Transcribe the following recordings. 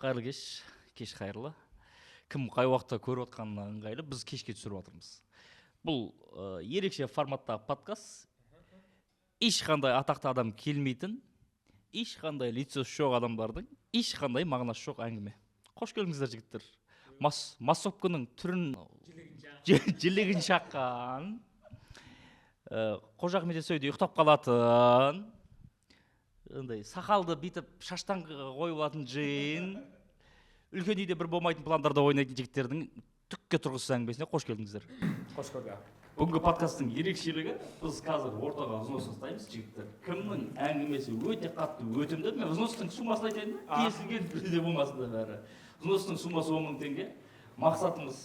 Қайырлы кеш, кеш қайырлы. Кім қай уақытта көріп отқанына ыңғайлы, біз кешке түсіріп жатырмыз. Бұл ерекше форматтағы подкаст. Ешқандай атақты адам келмейтін, ешқандай лицосы жоқ адамдардың ешқандай мағынасы жоқ әңгіме. Қош келдіңіздер, жігіттер. Массовканың түрін жілігін шаққан, Қожа Ахмет Яссауиде ұйықтап қалатын, андай сақалды бүйтіп шаштан қойып алатын жиын, үлкен үйде бір болмайтын пландарда ойнайтын жігіттердің түкке тұрғысыз әңгімесіне қош келдіңіздер. Қош көрдік. Бүгінгі подкасттың ерекшелігі: біз қазір ортаға взнос тастаймыз, жігіттер. Кімнің әңгімесі өте қатты өтімді, мен взностың суммасын айтайын да, кесілген бірде болмасын да бәрі. Взностың суммасы 10 000 теңге. Мақсатымыз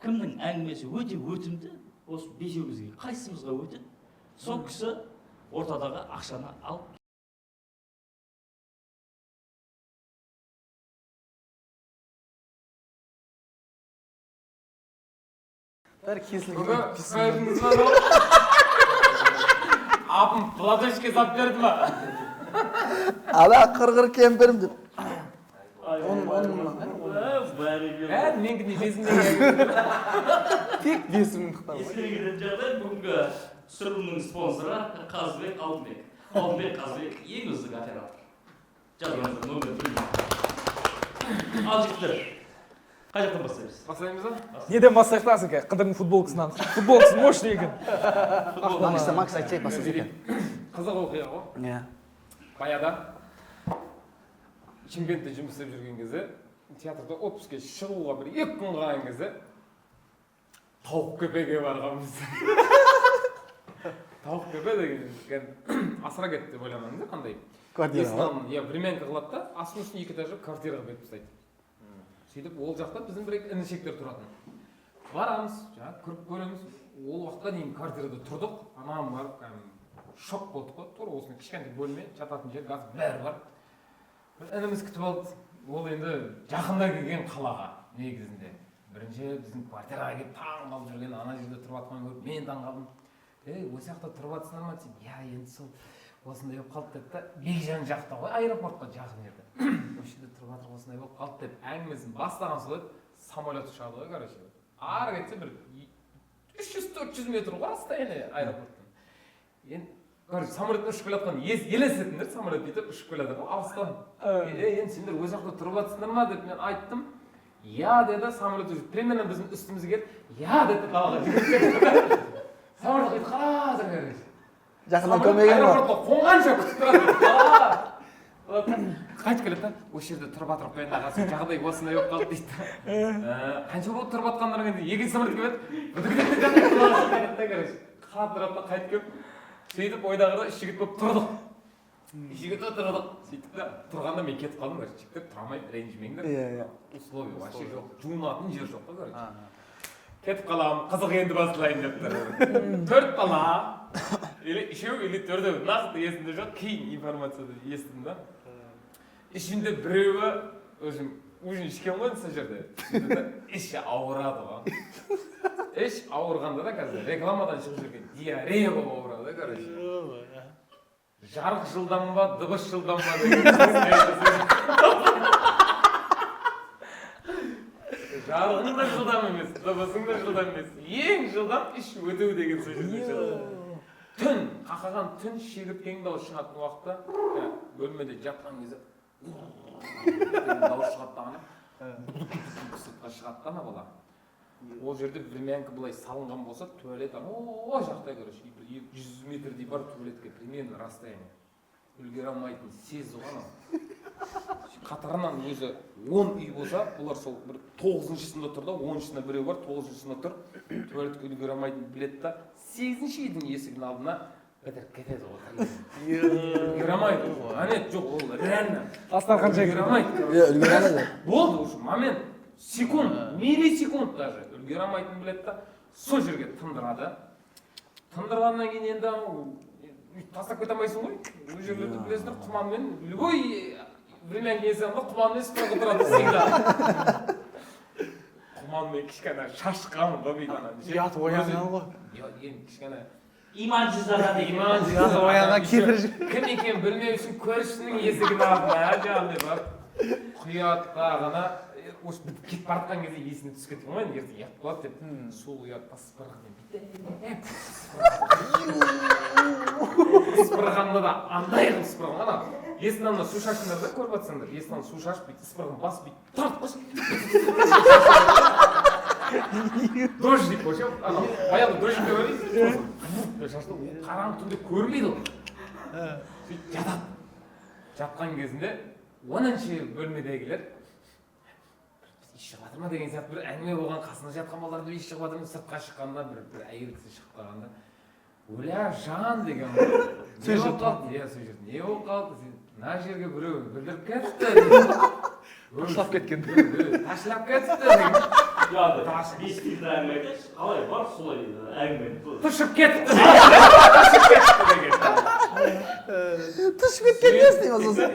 кімнің әңгімесі өте өтімді, осы бесеумізге қайсымызға өтеді, сол кісі ортадағы ақшаны алып Бәрі кесілген. Бүгін қайырдыңыз ба? Апым платочка салып берді ма? Ана қырғыр кемпірім деп. Он мың. Бәрекелді. Бәрі менікіне 5000 теңге. Тек 5000-дықтар ғой. Ескере жағдай, бүгінгі түсірілімнің спонсоры Қазбек Алтынбек. Алтынбек Қазбек ең үздік оператор. Жазыңыздар номер бір. Ал, жігіттер, қай жақтан бастаймыз? Бастаймыз ба? Неден бастайық та, Асеке? Қыдырдың футболкасынан. Футболкасы мощный екен. Макс, Макс айтсай, бастаса екен. Қызық оқиға ғой. Иә. Баяғыда Шымкентте жұмыс істеп жүрген кезде, театрда отпускке шығуға бір екі күн қалған кезде Тауық Кепеге барғанбыз. Тауық Кепе деген кәдімгі асыра кетті деп ойламаңыздар, қандай. Квартира ма? Есіктің иә, времянка қылады да, астының үстіне екі этажы квартира қылып беріп тастайды. Сөйтіп ол жақта біздің бір екі інішектер тұратын. Барамыз, жаңағы кіріп көреміз. Ол уақытқа дейін квартирада тұрдық. Анам барып кәдімгі шок болдық қой. Тура осындай кішкентай бөлме, жататын жер, газ, бәрі бар. Бір ініміз күтіп алды. Ол енді жақында келген қалаға негізінде. Бірінші біздің квартираға келіп таң қалып жүрген, ана жерде тұрып жатқанын көріп мен таң қалдым. Ей, осы жақта тұрып жатсыңдар ма десем, иә, енді сол осындай болып қалды деді да, Бекжан жақта ғой, аэропортқа жақын жерде. Осы жерде тұрып жатыр, осындай болып қалды деп әңгімесін бастаған сол еді, самолет ұшады ғой, короче. Ары кетсе бір 300-400 метр ғой расстояние аэропорттан. Енді, короче, самолеттен ұшып келе жатқан елестетіңдер, самолет бүйтіп ұшып келе жатыр ғой алыстан. Е, енді сендер осы жақта тұрып жатсыңдар ма деп мен айттым. Иә деді, самолет уже примерно біздің үстімізге келді. Иә деді, далаға жүгіріп кетті. Самолет бүйтіп қарап тұр, короче. Жақыннан көмегім бар. Аэропортқа қонғанша күтіп тұрады. Қайтып келеді да, осы жерде тұрып жатырмық қой енді, ағасы, жағдай осындай болып қалды дейді. Қанша болып тұрып жатқандарың енді, екінші самолет келеді. Короче, қатырады да қайтып келіп, сөйтіп ойдағыда үш жігіт болып тұрдық. Үш жігіт болып тұрдық. Сөйтіп та тұрғанда мен кетіп қалдым, короче, жігіттер, тұра алмаймын, ренжімеңдер. Иә, иә. Условия вообще жоқ, жуынатын жер жоқ қой, короче. Кетіп қаламын, қызық енді басталайын деп тұр. Төрт бала, или үшеу, или төртеу, нақты есімде жоқ, кейін информацияда естідім да. Ішінде біреуі өзім ужин ішкен ғой енді сол жерде. Сөйтті да, іші ауырады ғой. Іш ауырғанда да қазір рекламадан шығып жүрген диарея болып ауырады да, короче. Жарық жылдам ба, дыбыс жылдам ба деген сөз. Жарығың да жылдам емес, дыбысың да жылдам емес. Ең жылдам іш өту деген сөз жерде шығады. Түн, қақаған түн, шегірткенің дауысы шығатын уақытта, бөлмеде жатқан кезде деген дауыс шығады да, ана сыртқа шығады да ана бала. Ол жерде времянка былай салынған болса, туалет анау жақта, короче, бір 200 метрдей бар туалетке примерно расстояние. Үлгере алмайтын сезді ғой анау. Қатарынан өзі 10 үй болса, бұлар сол бір тоғызыншысында тұр да, оныншысында біреу бар, тоғызыншысында тұр. Туалетке үлгере алмайтынын біледі да, сегізінші үйдің есігінің алдына бітіріп кетеді ғой. Үлгере алмайды уже. Момент жоқ, ол реально. Дастархан Үлгере жайып. алмайды. Иә, үлгере алмайды. Болды уже момент, секунд, миллисекунд даже үлгере алмайтынын біледі да, сол жерге тындырады. Тындырғаннан кейін енді анау тастап кете алмайсың ғой. Ол жерлерді білесіңдер, құманмен любой времянка есігінде құманмен строго тұрады всегда. Құманмен кішкене шашқан ғой бүйтіп ана. Ұят оянған ғой. Иә, енді кішкене Имансыз адам екен. Имансыз Ұят оянған адам. кемпір. Кім екенін білмеу үшін көршісінің есігінің алдына жаңағыдай барып Құяды дағыны осы бітіп кетіп бара жатқан кезде есіне түсіп кеткен ғой, енді ертең ұят болады деп. Су құяды да, сыпырғымен бүйтіп сыпырғанда да андай қылып сыпырған. Ана есіктің алдына су шашыңдар да, көріп жатсаңдар, есіктің алдына су шашып, бүйтіп сыпырғын басып, бүйтіп тартып қойшы, дождик вообще, анау баяғыда дождик деп ойлайсың, шашты қараңғы түнде көрмейді ол. Сөйтіп жатады. Жатқан кезінде 10-шы бөлмедегілер иіс шығып жатыр ма деген сияқты бір әңгіме болған. Қасында жатқан балалар иіс шығып жатыр ма? Сыртқа шыққанда бір әйел кісі шығып қалғанда, «Өлә, жан» деген ғой. «Не болып қалды?» Иә, сол жерде «Не болып қалды?» десе, «Мына жерге біреу бүлдіріп кетіпті» дейді. Ташлап кеткен. Ташлап кетіпті деген. Бес стильді әңгіме айтайыншы, қалай бар, солай әңгіме. Тұшып кетіпті, тұшып кетіпті деген. Түсіп кеткен несі деймін сосын.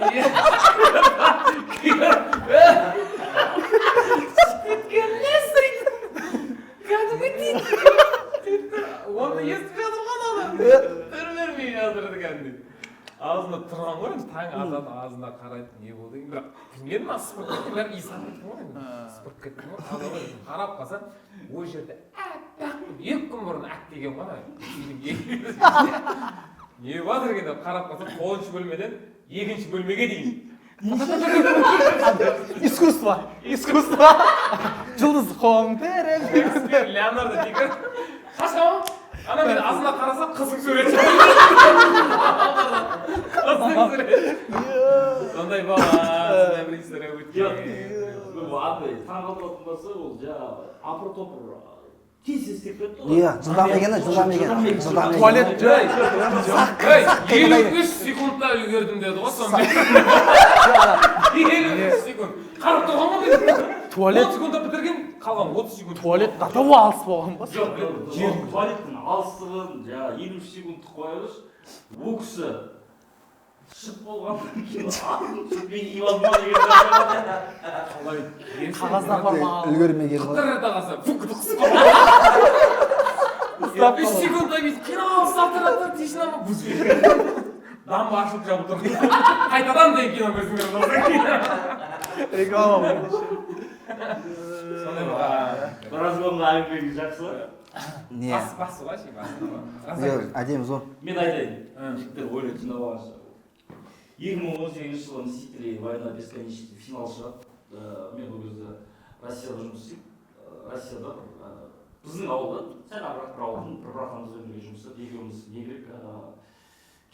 Кеткен несі дейді, кәдімгідей оны естіп жатыр ғой ана, үн бермей жатыр кәдімгідей. Аузында тұрған ғой енді, таң азан аузына қарайды, не болды екен. Бірақ білмедім, ана сыпырып кеткен, бәрі иіс алып кеткен ғой енді, сыпырып кеткен ғой, таза ғой. Қарап қалсам, ол жерде аппақ 2 күн бұрын әктеген ғой ана үйдің. Не жатыр екен деп қарап қалсам, тоғызыншы бөлмеден екінші бөлмеге дейін. Искусство, искусство, жұлдыз қом. Леонардо Ди Каприо шашқан ғой ана. Мен астына қарасам, қыздың суреті, қыздың суреті. Сондай болған, сондай бір история өткен. Андай таңғалдыратын нәрсе, ол жаңағы апыр топыр тез тез істеп кетті ғой. Иә, жылдам екен, жылдам екен, жылдам екен. Туалет. Ей, 53 секундта үлгердім деді ғой сонымен. 53 секунд қарап тұрған ғой мен. Туалет. 10 секундта бітірген, қалған 30 секунд. Туалет до того алыс болған ба? Жоқ, туалеттің алыстығын, жаңағы 53 секундты қоя берші. Ол кісі шығып болғаннан кейін мен киіп алдым ба деген. Қалай? Қағазын апармаған. Үлгермеген ғой. Қытыр ете қалса, фук қысып қалды. 3 секундта бүйтіп қиналып ұстап тұрады да, тишина ма, дамба ашылып жабылып тұр қайтадан деген кино көрсеңдер. Реклама болды. Сондай болған. Біраз болған әңгімең жақсы. Не? Бас басы ғой ше, басы. Иә, әдемі, зор. Мен айтайын, жігіттер ойлап жинап алғанша. 2018 жылы «Мстители. Война бесконечности» финал шығады. Мен ол кезде Россияда жұмыс істеймін. Россияда бір біздің ауылда сәл арырақ бір ауылдың бір братанымызбен бірге жұмыс істеп, екеуміз не керек,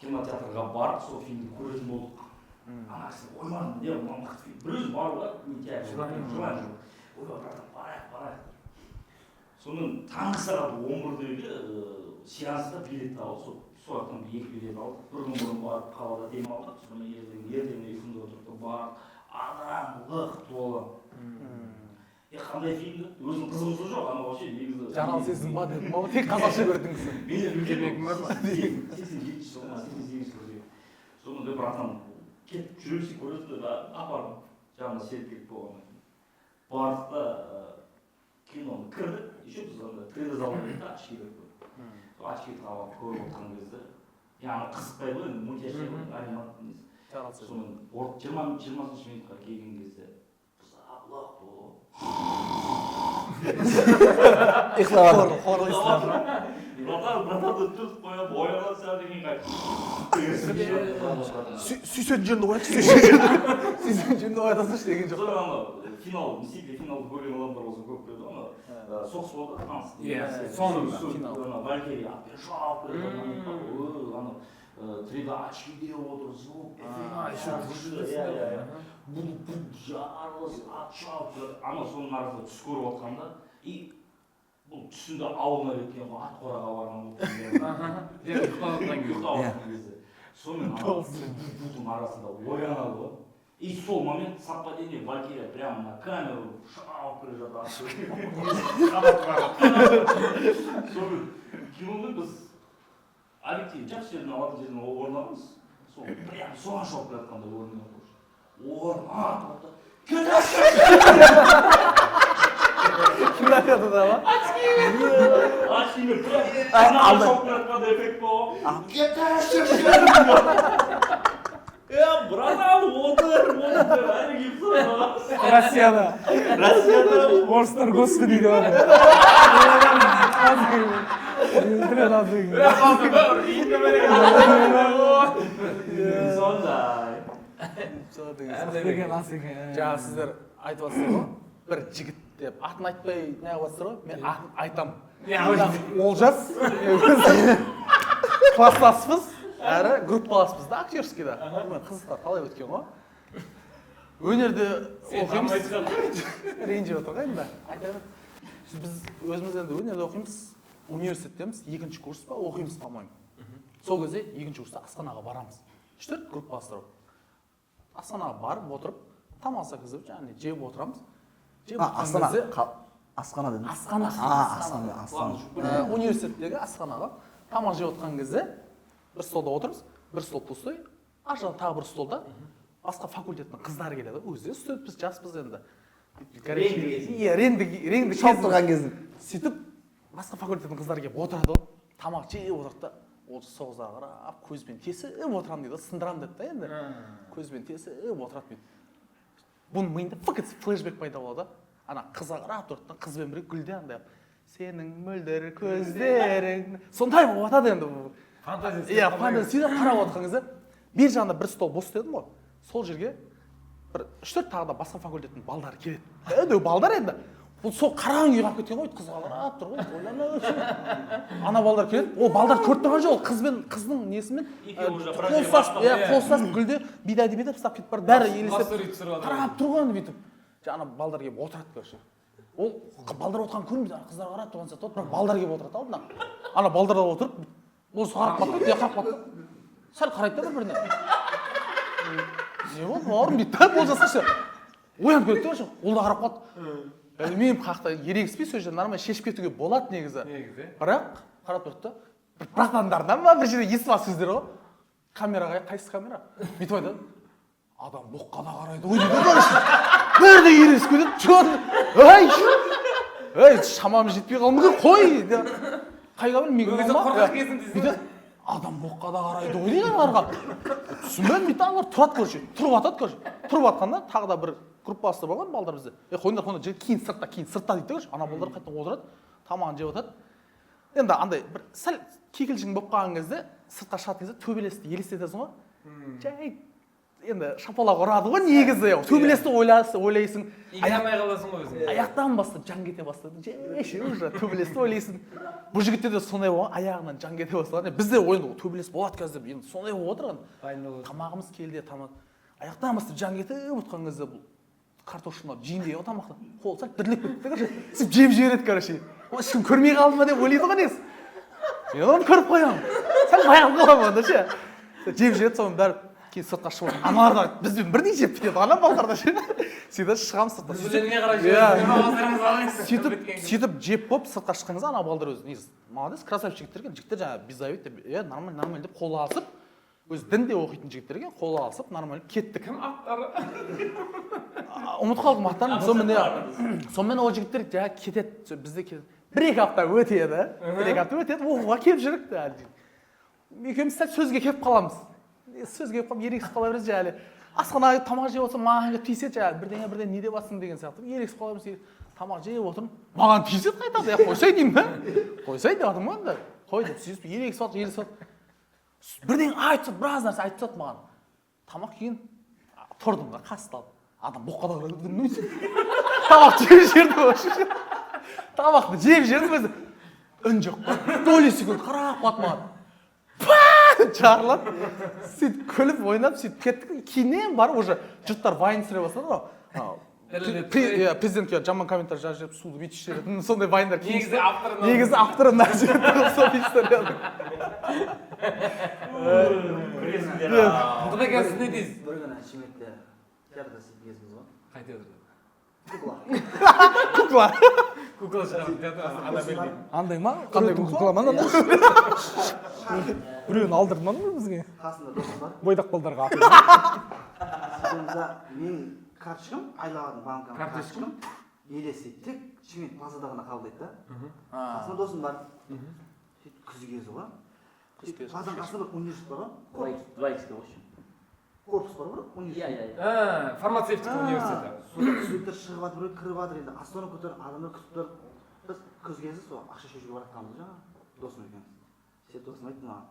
кинотеатрға барып, сол фильмді көретін болдық. Ана кісі ойбай, не мына мықты фильм, бір өзім баруға не театр Желание жоқ. Желание жоқ. «Ойбай, братан, барайық, барайық». Сонымен таңғы сағат 11-дегі сеансқа билет алып, сол жақтан екі билет алдық. Бір күн бұрын барып, қалада демалдық. Сонымен ертеңіне ұйқымда отырып та барып, адам лық толы. Е, қандай фильм деп, өзінің қызығушылығы жоқ анау вообще негізі. Жаралы сезім ба дедім ау, тек қазақша көрдіңіз. Мен Келмеген бар ма? 87 жыл ма, 88 жыл деген. Сонымен де, братан, кетіп жүресің, көресің деп апардым, жанына серік керек болғаннан кейін. Бардық та, киноны кірдік. Еще біз анда 3D залда едік та, очки кіріп көрдік. Сол очки тағып алып көріп отырған кезде, яғни қызықпайды ғой енді, мультяшный ғой, анимация несі. Жаралы сезім. Сонымен 20-минутқа келген кезде біз лық толы. Ұйықтап жатыр. Хор. Братан, братанды түртіп қоямын, оянады сәлден кейін, қайтып. Сүйсетін жерінде оятшы, сүйсетін жерінде оята салшы деген жоқ. Содан анау финал, «Мстители» финалды көрген адамдар болса, көп біледі ғой, анау соғыс болды ғой, таныс. Иә, соңында. Финал. Ана Валькирия атпен шауып келе жатқан момент бар ғой, анау 3D очкиде отыр, звук, эффект, күшті, иә. Бұл жарылыс, ат шауып келе, анау соның арасында түс көріп отқанда, и бұл түсінде ауылына кеткен ғой, ат қораға барған ғой. Ұйықтап жатқан кезде. Ұйықтап жатқан кезде. Сонымен ана будың арасында оянады ғой. И сол момент совпадение, Валькирия прямо на камеру шауып келе жатыр. Сонымен киноны біз объектив жақсы жерден алатын жерден орын аламыз. Сол прям соған шауып келе жатқандай көрінген ғой. Орын атып. Кинотеатрда ма? Очкимен прям Ай, ана алды. шауып келе жатқандай эффект болған. Е, братан, отыр, отыр, әлі келіп тұр. Россияда. Россияда. Орыстар господи деп жатыр. Өлтіреді азеке. Сондай. Деген азеке. Жаңа сіздер айтып жатсыздар ғой, бір жігіт деп атын айтпай неғып жатсыздар ғой, мен атын айтамын. Олжас, класстаспыз, әрі группаласпыз да, актерскийда. Мен қызықтар талай өткен ғой. Өнерде оқимыз. Ренжіп отыр ғой енді. Айта бер. Біз өзіміз енді өнерде оқимыз, университеттеміз, екінші курс па оқимыз, по-моему. Сол кезде екінші курста асханаға барамыз. 3-4 группаластар. Асханаға барып отырып, тамақ кізіп, жаңағыдай жеп отырамыз. Жеп отырған Астана. кезде Асхана дедім. Асхана. Асхана, асхана. Университеттегі асханаға тамақ жеп отырған кезде бір столда отырмыз, бір стол пустой, ар жағында тағы бір столда басқа факультеттің қыздары келеді. Өздері студентпіз, жаспыз енді. Иә, ренді ренді Шауып тұрған кезің. Сөйтіп басқа факультеттің қыздары келіп отырады ғой, тамақ жеп отырады да, ол сол қыздарға қарап көзбен тесіп отырамын дейді, сындырамын деп та енді. Көзбен тесіп отырады бүйтіп. Бұның миында фк етіп флешбек пайда болады. Ана қызға қарап тұрады да, қызбен бірге гүлде андай сенің мөлдір көздерің сондай болып жатады енді. Фантазия. Иә, фантазия. Сөйтіп қарап отырған кезде бер жағында бір стол бос дедім ғой, сол жерге бір 3-4 тағы да басқа факультеттің балдары келеді. Әдеу балдар енді. Бұл сол қараң үй қалып кеткен ғой, қызға қарап тұр ғой, ойланып. Ана балдар келеді, ол балдар көріп тұрған жоқ, ол қызбен, қыздың несімен, Екеуі уже қол ұстасып, иә, қол ұстасып гүлде бидайды бидап ұстап кетіп барады, бәрі елестеп қарап тұр ғой енді бүйтіп. Жаңа балдар келіп отырады, короче. Ол балдар отырғанын көрмейді, ана қыздар қарап тұрған сияқты, бірақ балдар келіп отырады алдына. Ана балдар да отырып, ол қарап қалды, иә, қарап қалды. Сәл қарайды да бір-біріне. Не болды, бауырым дейді да, ол жасашы. Оянып кетті, короче, ол да қарап қалды. Білмеймін, қақта ерегіспей сол жерде нормально шешіп кетуге болады негізі. Негізі. Бірақ қарап тұрды да, бір братандардан ба бір жерде естіп алған сөздер ғой. Камераға, қайсы камера? Бүйтіп айтады. Адам боққа да қарайды ғой дейді, короче. Бірден ерегісіп кетеді. Чё? Ей! Ей, шамам жетпей қалды ма? Қой! Қай камера? Мен Өзі ма? қорқақ кезім дейсің. Бүйтеді. Адам боққа да қарайды ғой дейді аналарға. Түсінбедім дейді, аналар тұрады, короче. Тұрып атады, короче. Тұрып атқанда тағы да бір группасы бар ғой балдар бізде. Е, қойыңдар, қойыңдар, жігіт, кейін сыртта, кейін сыртта дейді, короче. Ана балдар қайтадан отырады, тамағын жеп жатады. Енді андай бір сәл кекілжің болып қалған кезде, сыртқа шығатын кезде төбелесті елестетесің ғой. Жай енді шапалақ ұрады ғой негізі. Төбелесті ойлайсың. Игере алмай қаласың ғой өзің. Аяқтан бастап жан кете бастады. Жай уже төбелесті ойлайсың. Бұл жігітте де сондай болған, аяғынан жан кете бастаған. Бізде ойында төбелес болады қазір деп, енді сондай болып отырған. Тамағымыз келді, тамақ. Аяқтан бастап жан кетіп отқан кезде бұл картошканы алып жейін деген ғой тамақты. Қол сәл діріліп кетті, короче. Сөйтіп жеп жібереді, короче. Ой, ешкім көрмей қалды ма деп ойлайды ғой негізі. Мен оны көріп қоямын. Сәл байқап қаламын онда ше. Жеп жібереді, соның бәрі кейін сыртқа шығып отыр. Аналар да бізбен бірдей жеп кетеді, ана балдар да ше. Сөйтіп шығамыз сыртқа. Бірлеріне қарай Иә. жіберіп. Сөйтіп жеп болып сыртқа шыққан кезде ана балдар өзі негізі молодец, красавчик жігіттер екен. Жігіттер жаңағы беззавид деп, е, нормально, нормально деп қол алысып, өзі дінде оқитын жігіттер екен, қол алысып нормально кеттік. Кім аттары? Ұмытып қалдым аттарын. Сонымен ол жігіттер жаңағы кетеді, бізде кетеді. 1-2 апта өтеді, 1-2 апта өтеді, оқуға келіп жүрік. Екеуміз сәл сөзге келіп қаламыз. Сөзге келіп қалып, ерегісіп қала береміз жаңағы. Асханаға тамақ жеп отырсам, маған келіп тиіседі жаңағы, бірдеңе, бірдеңе, не деп жатсың деген сияқты. Ерегісіп қала береміз, тамақ жеп отырмын, маған тиіседі қайтады, е, қойсай деймін да. Қойсай деп жатырмын ғой енді. Қой деп сөйтіп ерегісіп жатыр, ерегісіп жатыр. Бірдеңе айтып тастады, біраз нәрсе айтып тастады маған. Тамақ кейін тұрдым да, қасты алып. Адам боққа да қарайды, білмейсің. Тамақ жеп жібердім вообще. Тамақты жеп жібердім өзі. Үн жоқ қой. Доли секунд қарап қалды маған. Па! Жарылады. Сөйтіп күліп ойнап сөйтіп кеттік. Кейіннен барып уже жұрттар вайн түсіре бастады ғой. Иә, президентке жаман комментарий жазып жіберіп, суды бүйтіп жіберетін сондай вайндар кейін Негізі авторы мынау. Негізі авторы мына жігіт сол историяның. Құдай сіз не дейсіз? Бір күні Шымкентте театрда істейтін кезіміз ғой. Қай театрда? Кукла. Кукла. Кукла шығарып театр Анабель дейді. Андай ма? Қандай Қандай кукла? кукла ма андай? Біреуін алдырды ма бізге? Қасында досым бар. Бойдақ балдарға. Сөйтеміз да, менің карточкам, айлаған банкам Карточкам? карточкам елестейді. Тек Шымкент плазада ғана қабылдайды да. Қасында досым бар. Сөйтіп күз кезі ғой. Сөйтіп плазаның қасында бір университет бар ғой. 2 х вообще. Корпус бар ғой, университет. Иә, иә, иә. А, фармацевтика университеті. Сонда студенттер шығып жатыр, біреу кіріп жатыр енді. Остановка тұр, адамдар күтіп тұр. Біз күз кезі сол ақша шешуге бара жатқанбыз жаңағы досым екеуміз. Сөйтіп досым айтты маған: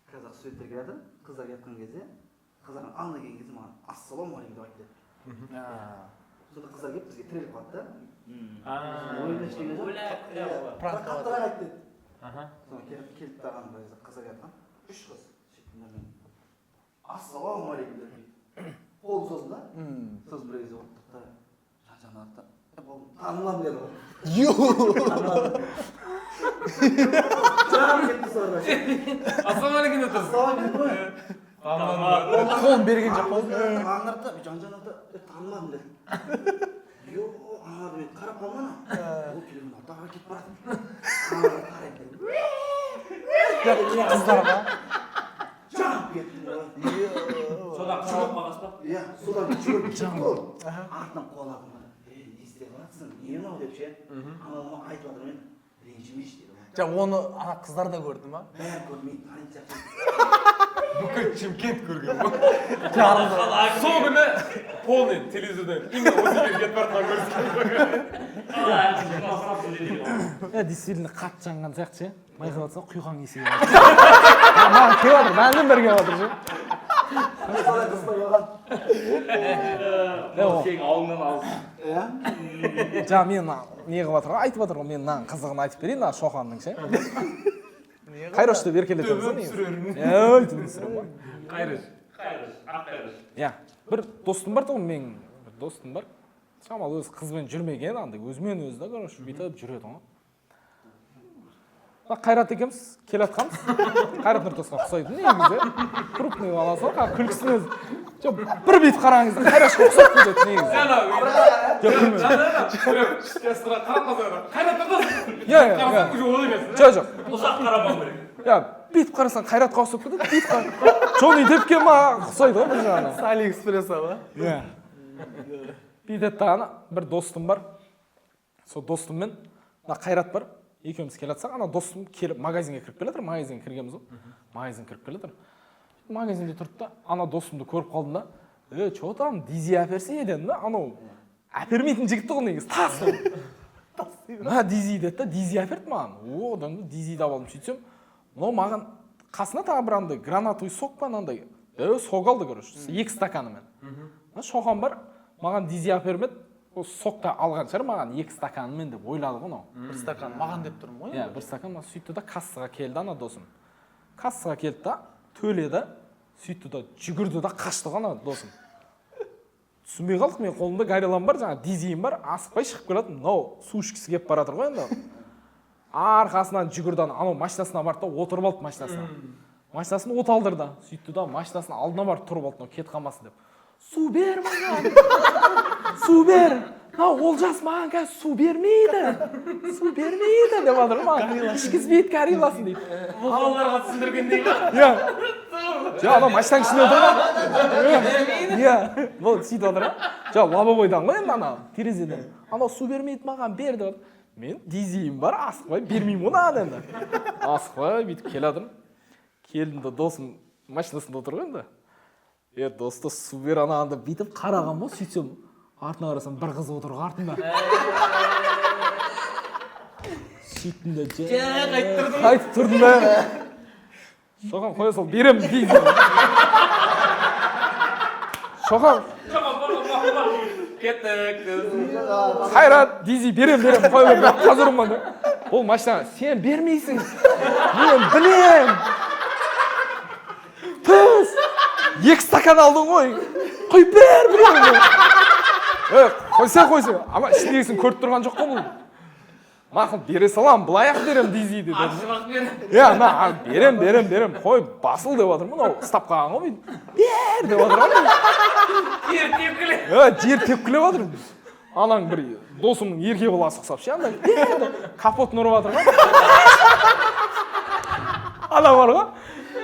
қазақ студенттер келе жатыр, қыздар келе жатқан кезде, қыздардың алдына келген кезде маған «Ассалаумағалейкум» деп айтты деді. Сонда қыздар келіп бізге тіреліп қалды да. Ойында ештеңе жоқ. Иә, Пранк. бірақ қаттырақ айтты деді. Соны келіп келіп таған бір кезде қыздар келе жатқан, үш қыз. Сөйттім да мен «Ассалаумағалейкум» деп қолын создым да. Сосын бір кезде отырды да, жан жағына қарады да: «Е, бұл таныламын», — деді ғой. Танымадым. Жаным кетті соларға. Ассалаумағалейкум деп тұрсыз. Ассалаумағалейкум ғой. Танымадым. Қолын берген жоқ қой. Маған қарады да, жан жағына да: «Е, танымадым», — деді. Йо, аналар мен қарап қалдым ана. Ол келген ортаға кетіп барады. Аналарға қараймын. Қыздар ма? Жанып кеттім ғой. Содан қарап қалғансыз ба? Иә, содан жүгіріп кетті ғой. Артынан қуаладым. Е, не істеп жатырсың? Не мынау деп ше. Анау мынау айтып жатыр, мен ренжімеші деді ғой. Жаңа оны ана қыздар да көрді ма? Бәрі көрді, мен танитын сияқты. Бүкіл Шымкент көрген ғой. Жарылды. Сол күні полный телевизордан именно осы жерге кетіп бара жатқан көрсеткен. Е, действительно қатты жанған сияқты ше. Байқап отырсаң, құйқаң есейіп жатыр. Маған келіп жатыр, мәннен бері келіп жатыр ше. Солай қыздар болған. Сенің ауылыңнан алыс. Иә. Жаңа мен мына не қылып жатыр ғой, айтып жатыр ғой, мен мынаның қызығын айтып берейін, мына Шоқанның ше. Қайрош деп еркелетеміз ғой негізі. Ей, төбе түсіремін ғой. Қайрыш. Қайрыш, ақ қайрыш. Иә, бір достым бар тұғын, менің бір достым бар. Шамалы өзі қызбен жүрмеген, андай өзімен өзі да, короче, бүйтіп жүреді ғой. Мына Қайрат екеуміз келе жатқанбыз. Қайрат Нұртасқа ұқсайды негізі. Крупный баласы ғой, күлкісінің өзі. Жоқ, бір бүйтіп қараңыз да, Қайрашқа ұқсап кетеді негізі. Жоқ, күлме. Қарап қалсаң, Қайрат Нұртас. Иә, иә, Қарасаң, иә. уже ол емес. Жоқ, жоқ. Ұзақ қарамау керек. Иә, бүйтіп қарасаң Қайратқа ұқсап кетеді, бүйтіп Джонни Деппке ма ұқсайды ғой бір жағынан. С Алиэкспресса ба? Иә. Бүйтеді да, ана бір достым бар. Сол достыммен мына Қайрат бар. Екеуміз келе жатсақ, ана достым келіп магазинге кіріп келе жатыр, магазинге кіргенбіз ғой. Магазинге кіріп келе жатыр. Магазинде тұрды да, ана достымды көріп қалдым да: «Е, че там, дизи әперсе», — дедім да. Анау әпермейтін жігіт тұғын негізі, тас ол. «Мә, дизи», — деді да, дизи әперді маған. О, одан да дизиді алып алдым. Сөйтсем, мынау маған қасына тағы бір андай гранатовый сок па, мынандай сок алды, короче, екі стаканымен. Мына Шоқан бар, маған дизи әпермеді, ол сок та алған шығар маған екі стаканымен деп ойлады ғой мынау. Бір стакан маған деп тұрмын ғой. Иә, бір стакан маған. Сөйтті да, кассаға келді ана досым. Кассаға келді да, төледі, сөйтті да, жүгірді да қашты ғой ана досым. Түсінбей қалдық. Мен қолымда гориллам бар, жаңағы дизиім бар, асықпай шығып келе жатырмын. Мынау су ішкісі келіп бара жатыр ғой енді. Арқасынан жүгірді ана, анау машинасына барды да, отырып алды машинасына. Машинасын от алдырды. Сөйтті да, машинасының алдына барып тұрып алды, мынау кетіп қалмасын деп. «Су бер маған, су бер, мынау Олжас маған қазір су бермейді, су бермейді», — деп жатыр ғой, маған ішкізбейді горилласын дейді. Балаларға түсіндіргендей ма? Иә, жоқ, анау машинаның ішінде отыр ғой. Иә, бұл сөйтіп отыр ғой. Жоқ, лобовойдан ғой енді, ана терезеден. «Анау су бермейді маған, бер», — деп жатыр. Мен дизиім бар, асықпай бермеймін ғой мынаған енді. Асықпай бүйтіп келе жатырмын. Келдім да, досым машинасында отыр ғой енді. «Е, досты, су бер анаған», — деп бүйтіп қараған ғой. Сөйтсем, артына қарасам, бір қыз отыр ғой артында. Сөйттім да, қайтып тұрдым да: «Шоқан, қоя сал, беремін», — деймін. Шоқан. Кеттік. «Қайрат, дизи берем, берем, қоя бер, қазір ұрма», — деп. Ол машина: «Сен бермейсің, мен білем, түс, екі стакан алдың ғой, құй бер, білемін». Е, қойса, қойса, ана ішіндегісін көріп тұрған жоқ қой бұл. «Мақұл, бере саламын, былай ақ беремін дизиді», — дедім. Ашық бер. Иә, мына «Берем, берем, берем, қой, басыл», — деп жатырмын. Мынау ұстап қалған ғой бүйтіп, «Бер», — деп жатыр ғой. Жер тепкіле. Е, жер тепкілеп жатыр. Анаң бір досымның ерке баласы ұқсап ше, андай «Бер» деп капотын ұрып жатыр ғой. Ана бар ғой,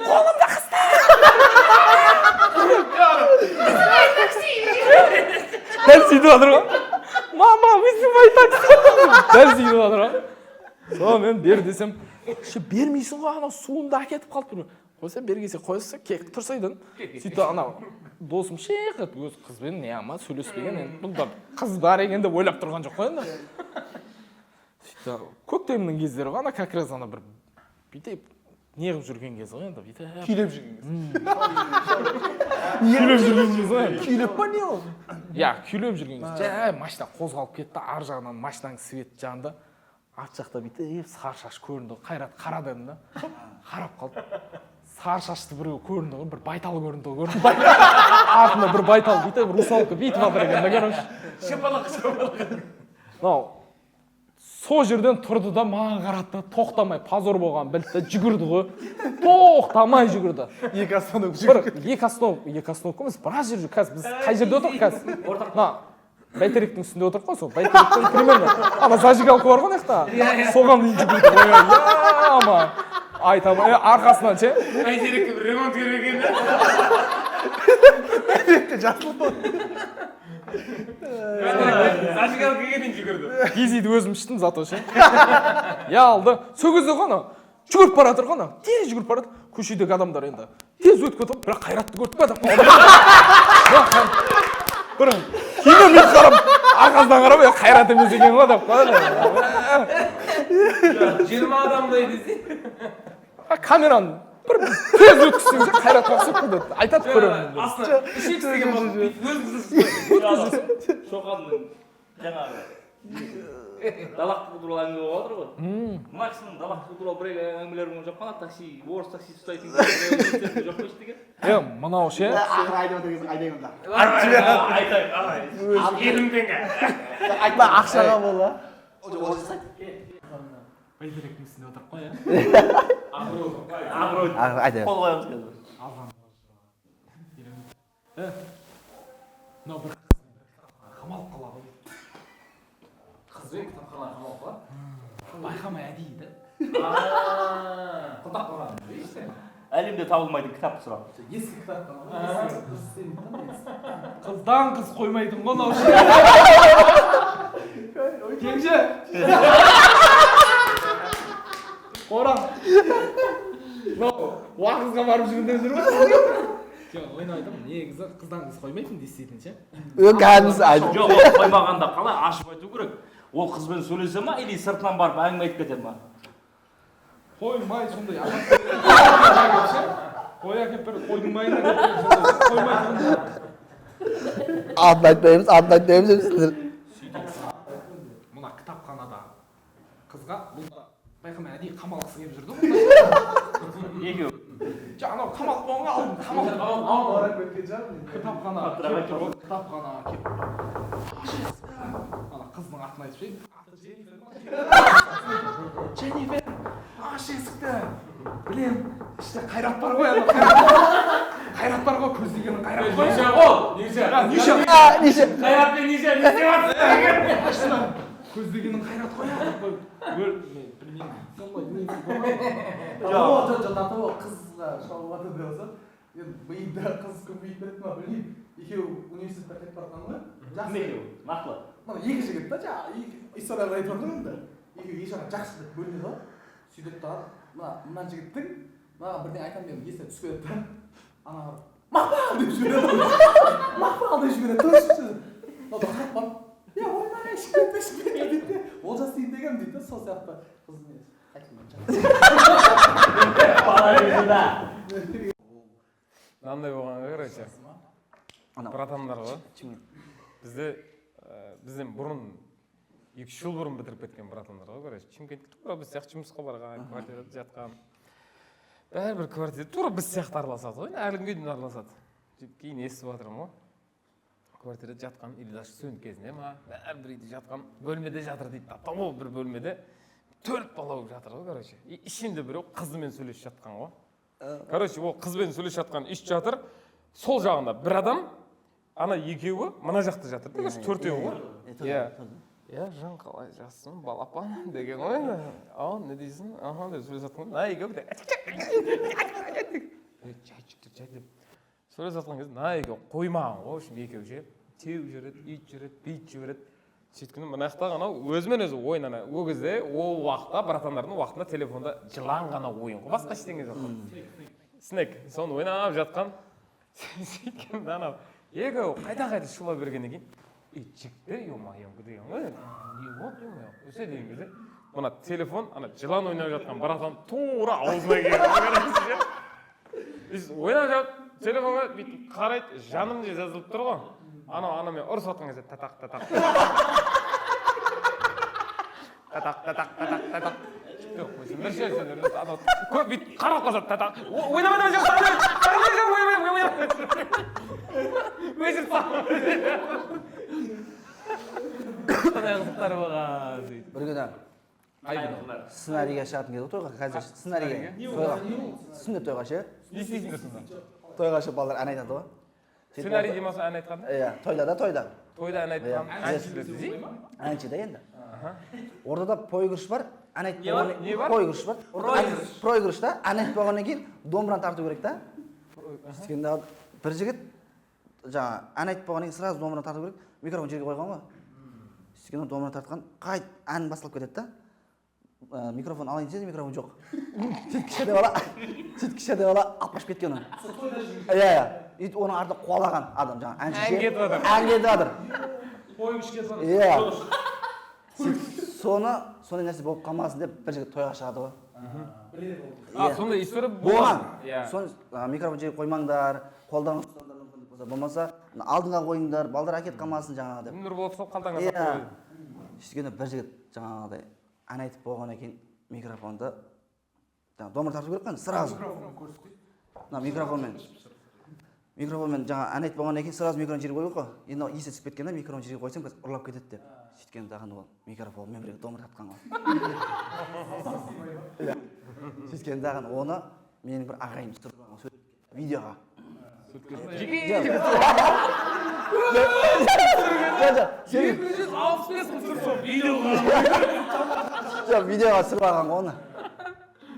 қолымда қысты. Дәл сөйтіп жатыр ғой. «Мама, вызывай такси», дәл сөйтіп жатыр ғой. Сонымен «Бер» десем ше, «Бермейсің ғой, анау суымды әкетіп қалды». Қойса, бері келсе қойса, кел тұрсай дедім. Сөйтті, анау досым шиқ етіп, өз қызбен не ама сөйлеспеген енді, бұл да қыз бар екен деп ойлап тұрған жоқ қой енді. Сөйтті, көктемнің кездері ғой, ана как раз ана бір бүйтіп не қылып жүрген кез ғой енді, бүйтіп Күйлеп жүрген кез. Күйлеп жүрген кез ғой енді. Күйлеп па, не ол? Иә, күйлеп жүрген кез. Жай машина қозғалып кетті, ар жағынан машинаның светі жанды, арт жақта бүйтіп сары шаш көрінді. «Қайрат, қара», — дедім да. Қарап қалды. Сары шашты біреу көрінді ғой, бір байтал көрінді ғой, көрінді. Артында бір байтал бүйтіп, русалка бүйтіп жатыр екен да, короче. Шапалақ, шапалақ. Мынау сол жерден тұрды да, маған қарады да, тоқтамай, позор болғанын білді да, жүгірді ғой, тоқтамай жүгірді. Екі остановка. Бір екі остановка, екі остановка емес, біраз жер жүр. Қазір біз қай жерде отырмық? Қазір мына Бәйтеректің үстінде отырмық қой. Сол Бәйтеректен примерно ана зажигалка бар ғой ана жақта, соған дейін жүгірді ғой. Ама айтамын, арқасынан ше. Бәйтерекке бір ремонт керек екен. Жасыл. Зажигалкаға дейін жүгірді. Дизиді өзім іштім зато ше. Я алды сол кезде ғой, анау жүгіріп бара жатыр ғой, анау тез жүгіріп бара жатыр. Көшедегі адамдар енді тез өтіп кетіп, бірақ Қайратты көрдік па деп қалды. Бір кейіннен бүйтіп қарап, арқасынан қарап, е, Қайрат емес екен ғой деп қалады. 20 адамдай десе. А, камераны бір тез өткізсең ше, Қайратқа ұқсап кетеді, айтады көрермендер. Астына үш икс деген болсын, өзіңіз. Шоқанның жаңағы далақтығы туралы әңгіме болып жатыр ғой. Мына кісінің далақтығы туралы бір екі әңгімелері болған жоқ па? Ана такси, орыс такси ұстайтын жоқ па ештеңе? Е, мынау ше. Ақыры айтып отыр екенсің, айтайын онда. Айтайық, ағай. 50 000 теңге. Айтпа, ақшаға бола. Олжас, айт. Бәйтеректің үстінде отырып қой, иә. Абырой. Ақыры айта бер. Қол қоямыз қазір. Мынау бір қамалып қалады ғой. Қызбен кітапханаға қамалып қалады. Байқамай, әдейі да. Құлдап қалған. Әлемде табылмайтын кітапты сұрап. Ескі кітаптан. Қыздан қыз қоймайтын ғой мынау ше. Кенже қорам, мынау уағызға барып жүргендер жүр ғой. Жоқ, ойын айтамын, негізі қыздан қыз қоймайтын действительно ше. Кәдімгісі айтып. Жоқ, ол қоймағанда қалай, ашып айту керек. Ол қызбен сөйлесе ма или сыртынан барып әңгіме айтып кете ма? Қоймай, сондай ше, қой әкеліп бер, қойдың майын әкеліп бер, сондай қоймайтын. Атын айтпаймыз, атын айтпаймыз деп сіздер. Мына кітапханада қызға бұл да байқамай, әдейі қамалғысы келіп жүрді ғой. Екеуі. Жоқ, анау қамалып болған, алдым қамалып, кітапхана келіп тұр ғой, кітапханаға келіп, ана қыздың атын айтып ше, аты Дженнифер ма? «Дженнифер, аш есікті, білем, іште Қайрат бар ғой, ана Қайрат бар ғой, көздегенің Қайрат қой». Неше ол? Неше? А, неше? А, неше? Қайрат пен неше не істеп жатсың? Көздегенің Қайрат қой, деп қойып. Өл, мен білмеймін, сондай несі болған. Жоқ, жоқ, жоқ, до қызға шауып жатыр деп болса, енді миында қыз көбейіп кетті ма, білмеймін. Екеуі университетте қайтып бара жатқан ғой. Кім екеуі? Нақтылы. Мына екі жігіт та, жаңағы екі историялар айтып жатыр ғой енді. Екеуі еш жаққа жақсы деп бөлінеді ғой. Сөйтеді да, мына жігіттің маған бірдеңе айтамын деген есіне түсіп кетеді да. Ана «Мақпал» деп жібереді. «Мақпал» деп жібереді. Точно. Мынау да қарап барып, «Е, ойбай, ішіп кетті, ішіп кетті», — дейді де. «Олжас дейін дегенмін», — дейді да, сол сияқты қыздың несі. Бала кезінде. Мынандай болған ғой, короче. Анау. Братандар ғой. Шымкент. Бізде бізден бұрын, 2-3 жыл бұрын бітіріп кеткен братандар ғой, короче. Шымкентке тура біз сияқты жұмысқа барған, квартирада жатқан. Бәрібір квартира тура біз сияқты араласады ғой, әлі күнге дейін араласады. Сөйтіп кейін естіп жатырмын ғой. Квартирада жатқан или даже студент кезінде ма, бәрі бір үйде жатқан, бөлмеде жатыр дейді. Того бір бөлмеде төрт бала болып жатыр ғой, короче. И ішінде біреу қызымен сөйлесіп жатқан ғой. Короче, ол қызбен сөйлесіп жатқан үш жатыр. Сол жағында бір адам, ана екеуі мына жақта жатыр. Короче, төртеуі ғой. Иә. «Иә, жан, қалай, жақсысың, балапан?» деген ғой енді. «Ау, не дейсің? Аха», — деп сөйлесіп жатқан. Мына екеуі «Жай, жігіттер, жай», — деп сөйлесіп жатқан кезде мына екеуі қоймаған ғой. В общем, екеуі ше теуіп жібереді, үйтіп жібереді, бүйтіп жібереді. Сөйткенде мына жақтағы анау өзімен өзі ойын. Ана ол кезде, ол уақытта, братандардың уақытында телефонда жылан ғана ойын ғой, басқа ештеңе жоқ қой. Снэк, соны ойнап жатқан. Сөйткенде анау екеуі қайта қайта шулай бергеннен кейін, ей, жігіттер, ё-моё деген ғой, не болды, ё-моё, өсе деген кезде мына телефон ана жылан ойнап жатқан братан тура аузына келген. Ойнап жатып телефонға бүйтіп қарайды, жаным деп жазылып тұр ғой. Анау анамен ұрысып жатқан кезде татақ татақ татақ татақ татақ татақ. Жоқ, қойсаңдаршы сендер, анау көп бүйтіп қарап қалса, татақ, ойнама, ойнама, ойнама, өшіріп сондай қызықтар болған сөйтіп. Бір күні Қай күні? Сценарийге шығатын кез ғой, тойға қазір, сценарийге, тойға, сүндет тойға ше. Не істейсіңдер сонда? Тойға шығып балалар ән айтады ғой. Сөйтіп Сценарий демаса, ән айтқанда? Иә, тойда да, тойда. Тойда ән айтқан әншілер десей. Әнші да енді. Ортада проигрыш бар, ән айтып Не бар? болғаннан- Не бар? Проигрыш бар. Проигрыш та, ән айтып болғаннан кейін домбыраны тарту керек та. Сөйткенде бір жігіт жаңа ән айтып болғаннан кейін сразу домбыраны тарту керек, микрофон жерге қойған ғой. Сөйткенде домбыраны тартқан, қайт ән басталып кетеді да. Микрофон алайын десе, микрофон жоқ. Сөйтіп кішкентай бала, сөйтіп кішкентай бала алып қашып кеткен оны. Иә. Сөйтіп оның артынан қуалаған адам жаңа әнші Ән ше. кетіп жатыр. Ән кетіп жатыр. Проигрыш кетіп жатыр. Иә. Сөйтіп соны, сондай нәрсе болып қалмасын деп бір жігіт тойға шығады ғой. А, Иә. сондай история болған. Иә. Соны микрофон жерге қоймаңдар, қолдарыңа ұстаңдар мүмкіндік болса, болмаса мына алдыңа қойыңдар, балдар әкетіп қалмасын жаңағы деп. Нұрболат сол қалтаңа Иә. салып қойды. Сөйткенде бір жігіт жаңағыдай ән айтып болғаннан кейін микрофонды жаңағы домбыра тарту керек қой енді сразу. Мына микрофонмен. Микрофонмен жаңа ән айтып болғаннан кейін сразу микрофон жерге қою керек қой. Енді ол есі түсіп кеткен да, микрофон жерге қойсам қазір ұрлап кетеді деп. Сөйткен дағы ол микрофонмен бірге домбыра тартқан ғой. Иә. Сөйткен дағы оны менің бір ағайым түсіріп алған суретке, видеоға. Жеке. Жоқ, жоқ, 265 қылып түсіріп сол видеоға. жоқ, видеоға түсіріп алған ғой оны.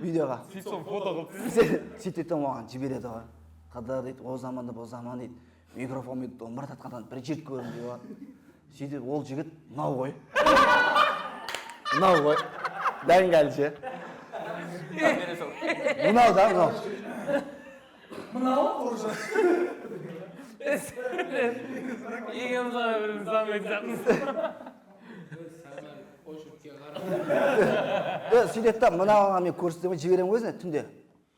Видеоға. Сөйтіп соны фото қылып. Сөйтеді де маған жібереді ғой. Қыдыр дейді, о заманда бұл заман дейді. Микрофонмен домбыра тартқаннан бір жер көрдім дейді ғой. Сөйтіп ол жігіт мынау ғой. Мынау ғой. Дәл қазір ше. Мынау да, мынау. Мынау уже. Екеуміз ғана бірімізді танымайтын сияқтымыз. Очередьке қарап. Сөйтеді да мынаған мен көрсетемін, жіберемін өзіне түнде.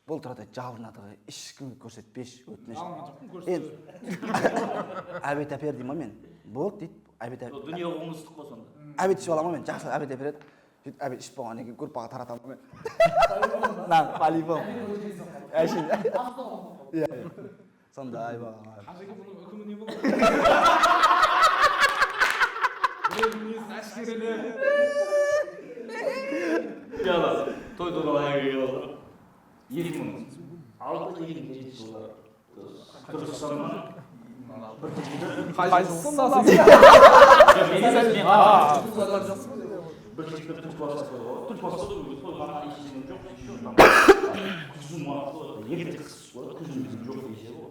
Бұл тұрады, жалынады ғой, ешкімге көрсетпеші, өтініш. Жалынған жоқпын, Енді көрсетіп. Обед әпер деймін ғой мен. Болды дейді, обед әпер. Дүние оңыстық қой сонда. Обед ішіп аламын ғой мен, жақсы обед әпереді. Сөйтіп обед ішіп болғаннан кейін группаға таратамын ғой мен. Нан, по-любому. Әшейін. Иә, иә. Сондай болған. Қажеке, бұның үкімі не болады? Біреудің несін әшкерелеп. Жаңа той туралы әңгіме келіп отыр. 2006, 2007 жылдары Түркістаннан бір жігіт Қайсысын аласың? Мен емес, мен бір жігіт түлкібасқа той ғой. Түлкібаста той маған ештеңе жоқ, еще там күздің уақыты, ерте қыс қой, күздің біздің жоқ десе ғой.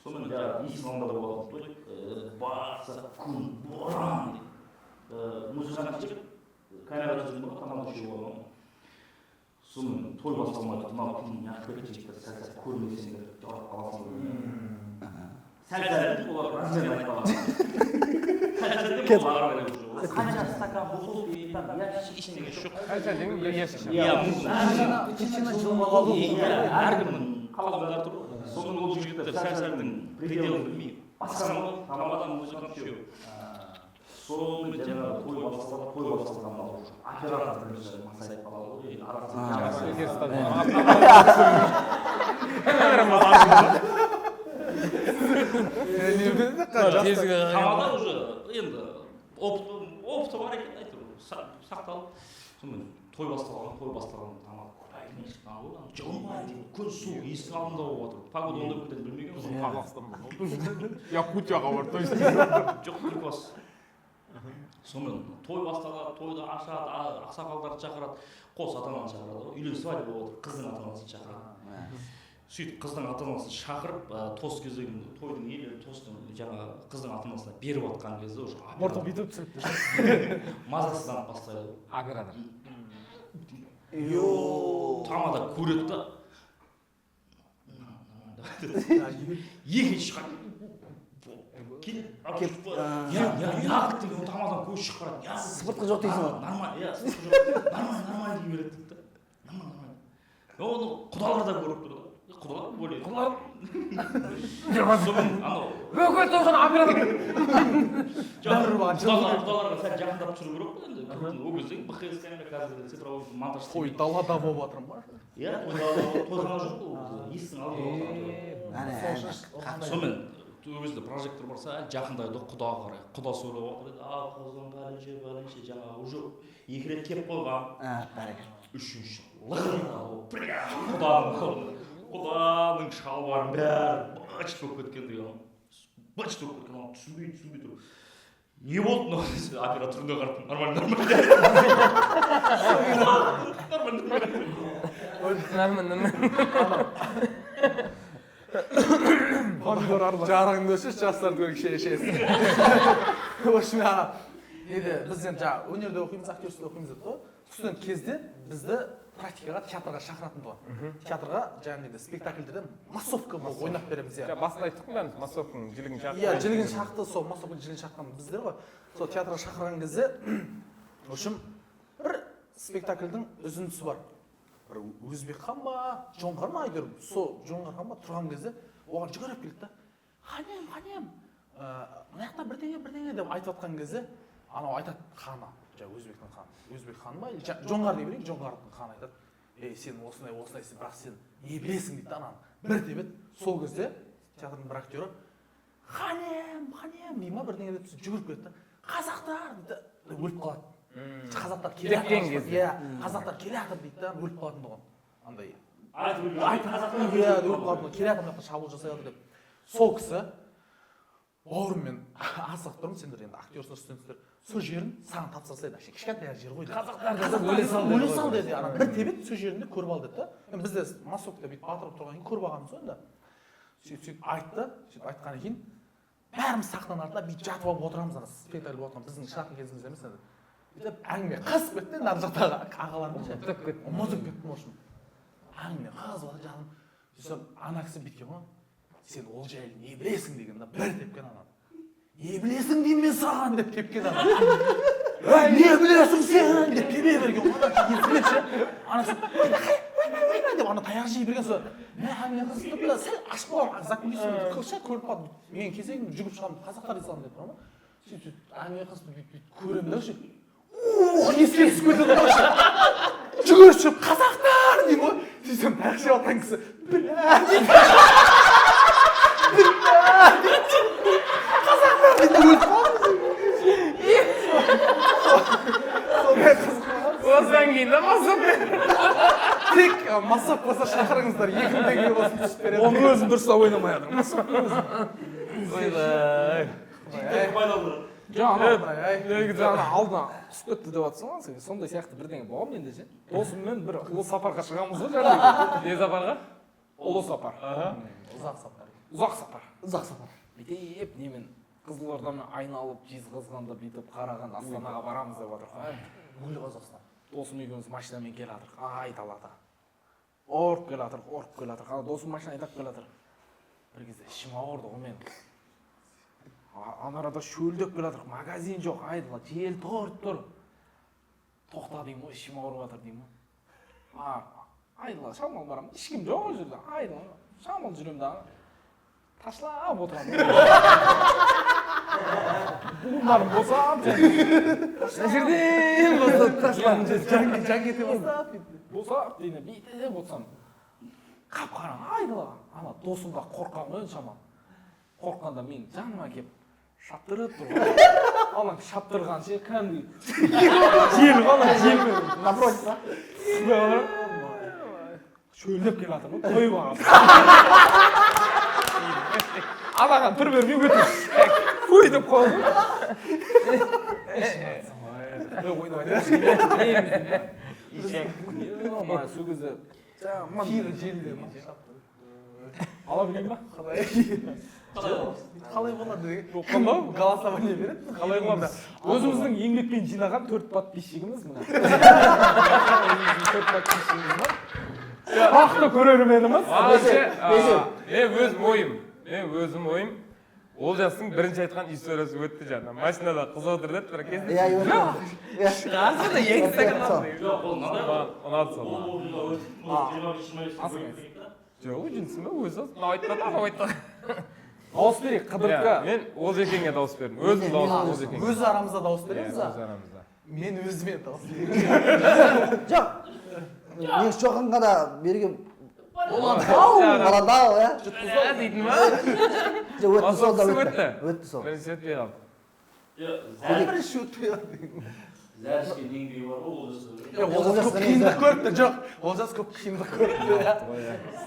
Сонымен жаңағы есік алдында болатын той, барса күн боран дейді. Музыкант жігіт камера түсірген ғой, тамақ ішуге болған. Сонымен той басталмай тұрып, мынау күн неғып кетті, жігіттер, сәл сәл көрмесеңдер жауап қаласыңдар. Сәл сәл деп олар размерін айтпаған. Сәл сәл деп олар ары қарай уже. Қанша стакан бутылка, там, ящик, ештеңе жоқ. Сәл сәл деген бір ящик. Иә, мүмкін. Иә, әркімнің қалғандары тұр. Сонымен ол жігіттер сәл сәлдің пределін білмей басқан ғой, тамадан музыкант үшеуі. Сонымен жаңағы той басталады, той басталғанда уже оператор бірінші масайып қалады ғой, енді арасында. Тамада уже енді опыты бар екен, әйтеуір сақталып. Сонымен той басталған, той басталған тамақ көп әңгіме шыққан ғой, ана жылынбай дейді, күн суық, есіктің алдында болып жатыр. Погода ондай болып кететінін білмеген ғой. Қазақстан ба? Якутияға барып той істейсің. Жоқ, Түлкібас. Сонымен той басталады, тойды ашады, ақсақалдарды шақырады, қос ата ананы шақырады ғой. Үйлен свадьба болып жатыр, қыздың ата анасын шақырады. Сөйтіп қыздың ата анасын шақырып, тост кезегінде тойдың иелері тостың жаңағы қыздың ата анасына беріп жатқан кезде уже Мұртын бүйтіп түсіріп. мазасызданып бастайды ғой. Оператор. Тамада көреді да. Екінші шыққан келіп неғып деген, тамадан көзі шығып барады. Неғып? Сыпыртқы жоқ дейсің ғой. Нормально, иә, сыпыртқы жоқ. Нормально, нормально дей береді дейді да. Нормально, нормально. Оны құдалар да көріп тұр да. Құдалар более. Құдалар. Сонымен анау Бүкіл тойхана оператор. Құдаларға сәл жақындап түсіру керек қой енді. Ол кезде БХС камера, қазір цифровой монтаж. Той далада болып жатыр ма? Иә, той далада, тойхана жоқ қой ол кезде. Есіктің алдында отырған той. Әне, әне. Сонымен ол кезде прожектор барса, әлі жақындайды құдаға қарай. Құда сөйлеп жатыр еді. А, қызым, бәленше, бәленше, жаңағы уже екі рет келіп қойған. А, бәрекелді. Үшінші лығын алып, прям құданың алдына. Құданың шалбарының бәрі быт болып кеткен деген. Быт болып кеткен, ана түсінбей, түсінбей тұр. Не болды мынау десе, операторына қарап, нормально, нормально. Нормально, нормально. Нормально, нормально. Помидор арба. Жарығыңды өшірші, жастарды көріп шешесің. В общем, ана неде, біз енді жаңағы өнерде оқимыз, актерствода оқимыз дедік қой. Студент кезде бізді практикаға театрға шақыратын тұғын. Театрға жаңағы неде, спектакльдерде массовка болып ойнап береміз, иә. Жаңа басында айттық қой бәріміз, массовканың жілігін шақты. Иә, жілігін шақты, сол массовканың жілігін шаққан біздер ғой. Сол театрға шақырған кезде, в общем, бір спектакльдің үзіндісі бар. Бір өзбек хан ба, жоңғар ма, әйтеуір сол жоңғар хан ба тұрған кезде оған жүгіріп келді да, ханем, ханем, мына жақта бірдеңе, бірдеңе деп айтып жатқан кезде, анау айтады, ханы, жаңағы өзбектің ханы, өзбек ханы ба, или жоңғар дей берейік, жоңғардың ханы айтады: ей, сен осындай, осындай, сен, бірақ сен не білесің дейді да, ананы бір тебеді. Сол кезде театрдың бір актері ханем, ханем дей ма, бірдеңе деп жүгіріп келеді да, қазақтар дейді да, өліп қалады. Қазақтар келе Тепкен жатыр. кезде. Иә, қазақтар келе жатыр дейді да, өліп қалатын тұғын. Андай Айтып өлген. айтып, иә, өліп қалатын, келе жатыр, мына жақта шабуыл жасай жатыр деп. Сол кісі, бауырыммен асығып тұрмын, сендер енді актерсіңдер, студентсіңдер, сол жерін саған тапсырса еді, кішкентай жер ғой деді. Қазақтар Қазақтар өле сал деді өле ғой. сал деді. Ана бір тебеді, сол жерінде көріп ал деді да. Енді біз де массовкада бүйтіп батырып тұрғаннан кейін көріп алғанбыз ғой енді. Сөйтіп, сөйтіп айтты, сөйтіп айтқаннан кейін бәріміз сахнаның артында бүйтіп жатып алып отырамыз, ана спектакль болып жатқан, біздің шығатын кезіміз емес енді. Бүйтіп әңгіме қызып кетті енді ар жақтағы ағалармен ше. Ұмытып кеттім. Ұмытып кеттім, в общем. Әңгіме қызып жатыр, жаным. Сөйтсем, ана кісі бүйткен ғой, сен ол жайлы не білесің деген да, бір тепкен ананы. Не білесің деймін мен саған деп тепкен ана. Ей, не білесің сен деп тебе берген ғой ана есіме ше. Ана кісі ойбай, ойбай, ойбай деп ана таяқ жей берген. Сол мә, әңгіме қызып тұр да, сәл ашып қалған, за кулисами ше, көріп қалдым. Мен кезегім, жүгіріп шығамын, қазақтар дей саламын деп тұрамын ғой. Сөйтіп, сөйтіп әңгіме қызып бүйтіп бүйтіп көремін да, ше, ух, еске түсіп кетеді ғой ше. Жүгіріп шығып, қазақтар деймін ғой. Сөйтсем, таяқ жеп жатқан кісі бля дейді, бля дейді, қазақтар дейді, өліп қалдым. Сондай қызық болған. Осыдан кейін да массовка. Тек массовка болса шақырыңыздар, 2000 теңге болсын, түсіп беремін. Оның өзін дұрыстап ойнамай жатыр. Ойбай. Жоқ, анау Ай, негізі ана алдына түсіп кетті деп жатрсың ғой сен. Сондай сияқты бірдеңе болған менде ше. Досыммен бір ұлы сапарға шығамыз ғой жаңағы. Не сапарға? Ұлы сапар. Ұзақ сапар. Ұзақ сапар. Ұзақ сапар. Бүйтіп немен Қызылордамен айналып, Жезқазғанды бүйтіп қараған, Астанаға барамыз деп жатыр ғой. Бүкіл Қазақстан. Досым екеуміз машинамен келе жатырық, айдалада. Ұрып келе жатырық, ұрып келе жатырық. Ана досым машина айдап келе жатыр. Бір кезде ішім ауырды ғой менің. Ана арада шөлдеп келе жатырық, магазин жоқ, айдала, жел тұрып тұр. Тоқта деймін ғой, ішім ауырып жатыр деймін ғой. Айдала, шамал барамын, ешкім жоқ ол жерде, айдала, шамал жүремін дағы. Ташлап отырамын. Буындарым босап, Мына жерден бастап ташлап. Жан кете бастап. Босап дейін, бүйтіп отырсам, қап-қараңғы айдала. Ана досым да қорыққан ғой енді шамалы. Қорыққанда мен жаныма келіп шаптырып тұр ғой. Ана шаптырған ше, кәдімгідей жел ғой, ана желмен Напротив, па? Шөлдеп келе жатыр ғой, тойып алған. Анаған түр бермей өтіп қой деп қалды. Ойнап. Сол кезде жаман Киелі желде ма? Ала білейін ба? Қалай? Қалай болады деген? Кім Голосование береді? Қалай қыламыз? Өзіміздің еңбекпен жинаған төрт подписчигіміз мына. Өзіміздің төрт подписчигіміз бар. Бақты Тұрақты көрерменіміз. Маған ше, Бесеу. Мен өзім ойым, Олжастың бірінші айтқан историясы өтті жаңа. Машинада қыз отыр деді, бір кезде. Иә, иә. Шығарсың да, екі стакан Сол. алдың. Жоқ, ол мынандай ғой. Маған ұнады сол. Ол оқиға өтіп, 25-25 бөліп кетейік та. Жоқ, жынсың ба, өзі мынау айтпады, анау айтпады. Дауыс берейік, Иә, Қыдырға. мен Олжекеңе дауыс бердім. Өзім дауыс Олжекеңе. Өз арамызда дауыс Иә, береміз өз а? арамызда. Мен өзіме дауыс беремін. Жоқ. Негізі Шоқанға да берген Ау! баландау, иә. Ә, дейтін ба? Жоқ, өтті сол да Сол кісі өтті. өтті. Өтті сол. Бірінші өтпей қалды. Иә, зәр Бірінші өтпей қалды. зәр ішкен еңбегі бар ғой Олжас. Е, Олжас көп қиындық көріпті, жоқ. Олжас көп қиындық көріпті.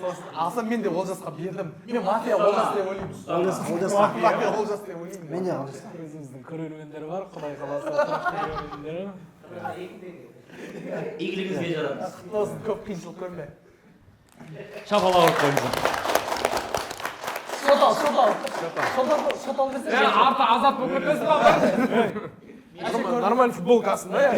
Сосын алса мен де Олжасқа бердім. Мен мафия Олжас деп ойлаймын. Олжас, Олжасқа. Мафия Олжас деп ойлаймын. Мен де Олжасқа. Өзіміздің көрермендер бар, құдай қаласа тұрақты көрермендер. Игілігіңізге жаратсын. Құтты болсын, көп қиыншылық көрме. Шапалақ ұрып қойыңыздар. Шот ал, шот ал. Шот ал, шот ал десе. Ә, арты азат болып кетпесін ба? Нормально футболкасын да, иә.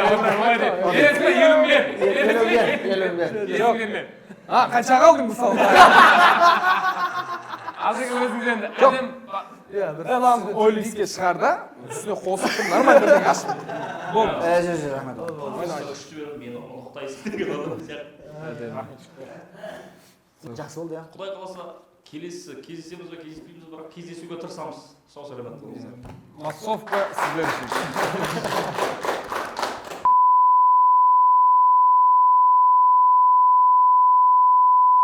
Елесме, елімге. Елуге, елуге. Елімге. А, қаншаға алдың мысалы? Азеке өзіңіз енді әдем Иә, бір Мынаны OLX-ке шығар да, үстіне қосып бір нормально бірдеңе ашып. Болды. Ә, жоқ, жоқ, рахмет. Күшті беріп, мені ұлықтайсың деген адам сияқты. Жақсы болды, иә. Құдай қаласа, келесі кездесеміз бе, кездеспейміз бе, бірақ кездесуге тырысамыз. Сау саламат болыңыздар. Массовка сіздер үшін.